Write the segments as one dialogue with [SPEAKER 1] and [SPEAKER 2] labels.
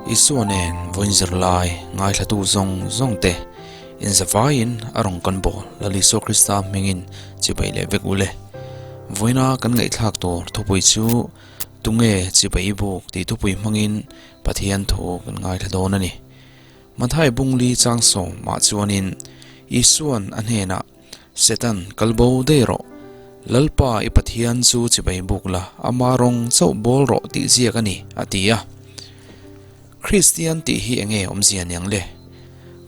[SPEAKER 1] Isua nen vawiin zirlai ngaithlatu zawng zawng te inzavaiin a rawn kan bawl Lal Isua Krista hmingin chibai leh vek ule. Vawiina kan ngaihthlak tur thupui chu Tunge chibai buk tih thupui hmangin Pathian thu kan ngaithla dawn a ni. Mathai Bungli changsawmah chuanin Isua'n a hnenah, Setan, kal bo daih rawh. Lalpa i Pathian chu chibai buk la, ama rawng chauh bawl rawh tih ziak a ni, a ti a. Kristian tih hi enge awmzia niang le?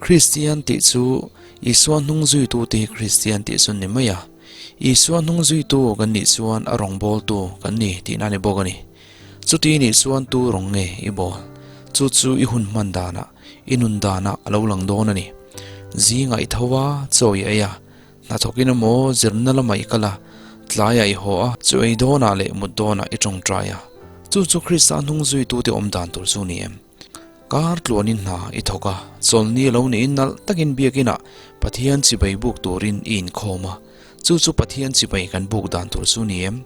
[SPEAKER 1] Kristian tih chu Isua hnung zuitute hi Kristian tih chu ni mai a. Isua hnung zuitu kan nih chuan a rawngbawltu kan ni tihna ni bawk a ni. Chuti nih chuan tu rawng nge i bawl? Chu chu i hun hman danah, i nun danah a lo lang dawn a ni. Zingah i tho a, chaw i ei a, hnathawkin emaw zirna lamah i kal a, tlaiah i haw a, chu ei dawnah leh mut dawnah i tawngtai a. Chu chu Krista hnung zuitute awm dan tur chu ni em? Kar tluanin hna i thawk a, chawlhni a lo niin nalh takin biakinah Pathian chibai buk turin i inkhawm a, chu chu Pathian chibai kan buk dan tur chu ni em?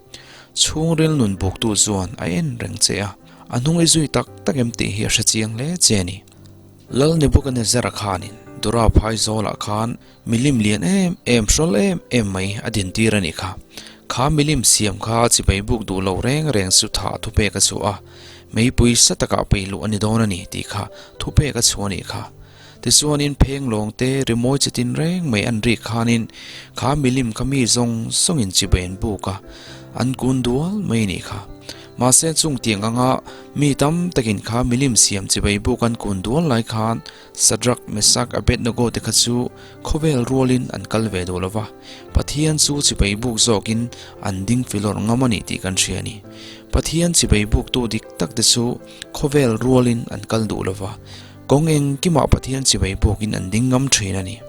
[SPEAKER 1] Chhungril nun buktu chuan a en reng che a, a hnung i zui tak tak em tih hi a hre chiang hle che a ni. Lal Nebuchadnezzar-a khanin Dura phaizawlah khan milim lian em em hrawl em em mai a dintir a nih kha. Kha milim siam kha chibai buk duh lo reng reng chu thah thupek a chhuah a, meipui sa takah peiluh a ni dawn a ni tih kha thupek a chhuah a nih kha. Tichuanin pheng lawng te rimawi chi tin reng mai an rik khanin kha milim kha mi zawng zawngin chibai an buk a, an kun dual mai a nih kha. Mahse chung tiang anga mi tam takin kha milim siam chibai buk an kun dual lai khan Shadrach, Meshach, Abednego te kha chu khawvel rualin an kal ve duh lova, Pathian chu chibai buk zawkin an ding filawr ngam a ni tih kan hria a ni. Pathian chibai buktu dik tak te chu khawvel rualin an kal duh lova, Kawng engkimah Pathian chibai bukin an ding ngam thin a ni.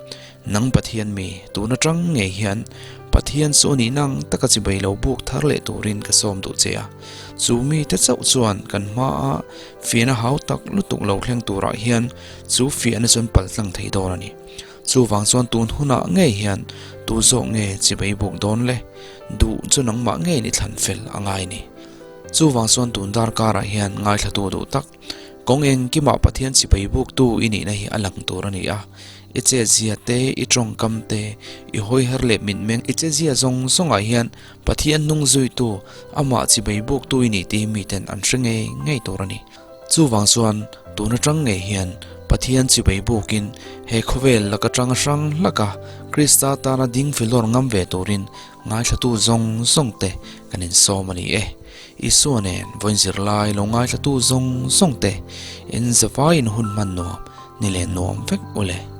[SPEAKER 1] Nang Pathian mi, tun atang ngei hian Pathian chu a nihna ang taka chibai lo buk thar leh turin ka sawm duh che a. Chu mite chauh chuan kan hmaa fiahna hau tak lutuk lo thleng turah hian chu fiahna chuan pal tlang thei dawn a ni. Chuvang chuan tun hunah ngei hian tu zawk nge chibai buk dawn le? Duh chu nangmah ngeiin i thlan fel a ngai a ni. Chuvang chuan tun darkarah hian ngaithlatu duh tak Kawng engkimah Pathian chibai buktu i nihna hi a lang tur a ni a. I chetzia te, i tawngkam te, i hawiher leh mitmeng, i chetzia zawng zawngah hian Pathian hnung zuitu, amah chibai buktu i nih tih miten an hre ngei ngei tur a ni. Chuvang chuan tun atang ngei hian Pathian chibai bukin he khawvel laka tang hrang hlaka Krista tana ding filawr ngam ve turin Ngaithlatu zawng zawng te kan insawm a ni e. Isua nen vawiin zirlai lo ngaithlatu zawng zawng te in zavaiin hun hman nuam ni leh nuam vek u le.